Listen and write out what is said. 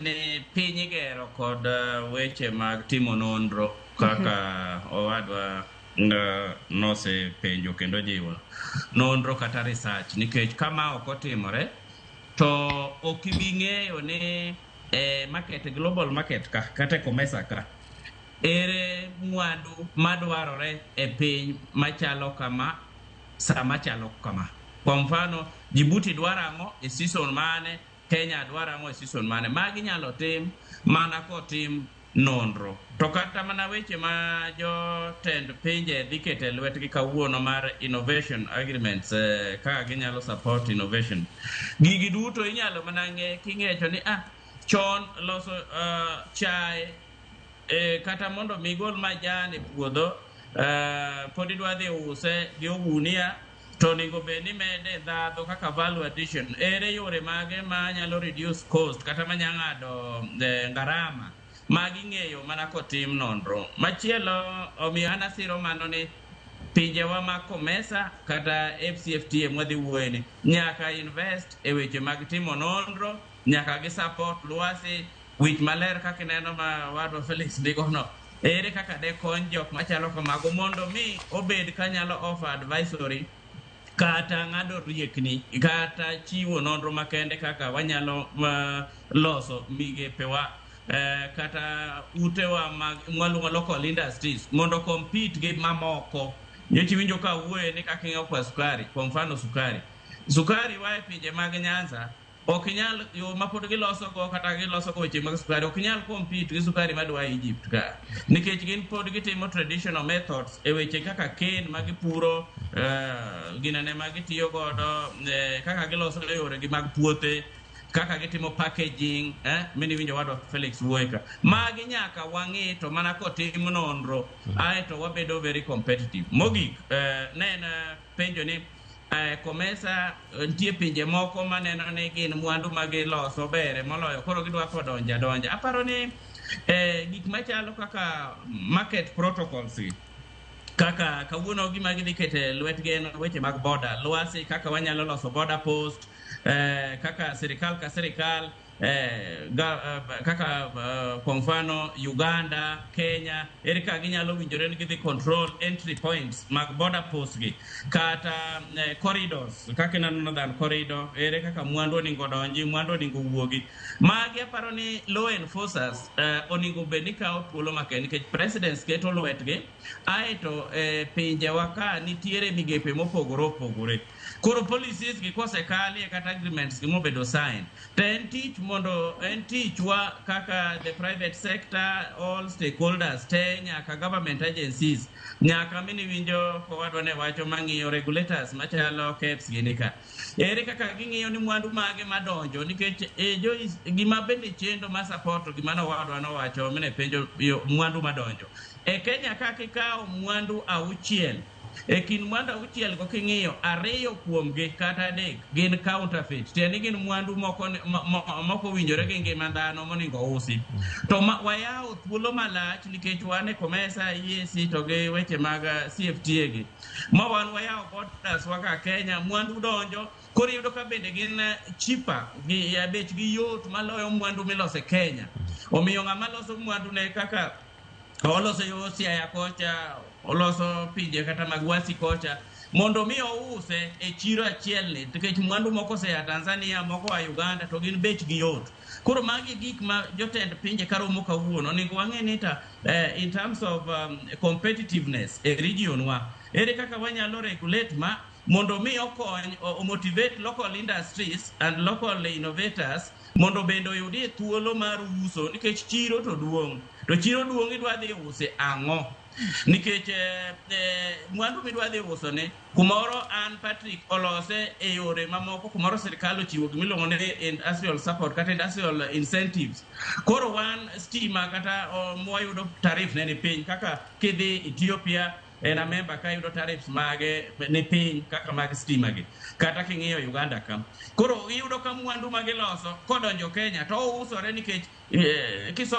Ni piny igero kod weche mag timo nonro kaka owadwa nosepenjo kendo jiwo nonro kata research, nikech kama ok otimore to ok ibi ng'eyo ni e market, global market ka kata e COMESA ka, ere mwandu madwarore e piny machalo kama, sama chalo kama. Kwa mfano, Djibouti dwaro ang'o e season mane, Kenya dwaro ang'o e season mane. Magi nyalo tim mana kotim nonro. To kata mana weche ma jotend pinje dhi keto e lwetgi kawuono mar innovation agreements, kaka ginyalo support innovation. Gigi duto inyalo mana ng'e king'echo ni chon loso chae, kata mondo mi gol majan e puodho, pod idwa dhi use gi ogunia, to onego bed ni mede ndhadhu kaka value addition. Ere yore mage ma nyalo reduce cost kata manya ng'ado gharama? Magi ng'eyo mana kotim nonro. Machielo, omiyo an asiro mano ni pinjewa mag COMESA kata AfCFTA mwadhi wuoye ni nyaka invest e weche mag timo nonro, nyaka gi support lwasi wich maler kaka ineno ma wadwa Felix ndikono. Ere kaka de kony jok machalo kamago mondo mi obed kanyalo offer advisory kata ng'ado riekni kata chiwo nonro makende kaka wanyalo loso migepewa, kata utewa mag mwaluongo local industries mondo compete gi mamoko. Nyocha iwinjo ka wuoye ni kaka ing'eyo kwa sukari, kwa mfano sukari wa e pinje mag Nyanza ok nyal yo ma pod giloso go kata giloso go weche mag sukari ok nyal compete gi sukari madwa Egypt ka, nikech gin pod gitimo traditional methods e weche kaka cane ma gipuro, ginene ma gitiyo godo, kaka giloso yoregi mag puothe, kaka gitimo packaging, mini winjo wadwa Felix wuoye ka. Magi nyaka wang'i to mana kotim nonro aeto wabedo very competitive. Mogik, ne en penjo ni COMESA nitie pinje moko maneno ni gin mwandu ma giloso bere moloyo, koro gidwa kodonjo adonja. Aparo ni gik machalo kaka market protocols gi, kaka kawuono gima gidhi kete lwetgi en weche mag border lwasi, kaka wanyalo loso border post, kaka sirikal ka sirikal, kaka kwa mfano Uganda, Kenya, ere kaka ginyalo winjore ni gidhi control entry points mag border post gi, kata corridors kaka ineno Northern Corridor, ere kaka mwandu onego donji, mwandu onego wuogi. Magi aparo ni law enforcers onego bed ni kawo thuolo makende, nikech presidents keto lwetgi, aeto pinjewa ka nitiere migepe mopogore opogore. Koro policies gi kosekalie kata agreements gi mobedo sign, to en tich mondo en tichwa kaka the private sector, all stakeholders te, nyaka government agencies, nyaka miniwinjo kowadwa ne wacho mang'iyo regulators machalo KEBS gini ka. Ere kaka ging'iyo ni mwandu mage madonjo, nikech gima bende chendo ma support gima nowadwa nowacho mine penjo yo, mwandu madonjo. E Kenya ka kikawo mwandu 6, e kind mwandu 6 go king'iyo 2 kuomgi kata 3 gin counterfeit, tiende ni gin mwandu moko moko owinjore gi ngima dhano monego usi. To wayawo thuolo malach nikech wan e COMESA, EAC to gi weche mag CFTA gi. Ma wan wayawo borders wa ka Kenya, mwandu donjo, koro iyudo ka bende gin cheaper, gi bechgi yot maloyo mwandu miloso e Kenya. Omiyo ng'ama loso mwandu ne kaka oloso yo Siaya kocha, oloso pinje kata mag Wasi kocha, mondo mi ouse e chiro achiel ni, nikech mwandu moko osea Tanzania, moko oa Uganda, to gin bechgi yot. Koro magi gik ma jotend pinje karomo kawuono, onego wang'e ni ta in terms of competitiveness e region wa, ere kaka wanyalo regulate ma mondo mi okony o motivate local industries and local innovators mondo bende oyudie thuolo mar uso, nikech chiro to duong', to chiro duong' idwa dhi use ang'o? Nikech mwandu midwa dhi uso ni kumoro an Patrick olose e yore mamoko, kumoro sirikal ochiwo gimiluongo ni industrial support kata industrial incentives. Koro wan stima kata mwayudo tariff ne ni piny, kaka kidhi Ethiopia en a member ka yudo tariffs mage ni piny kaka mag stima gi, kata king'iyo Uganda ka. Koro iyudo ka mwandu magiloso kodonjo Kenya to ousore nikech kiso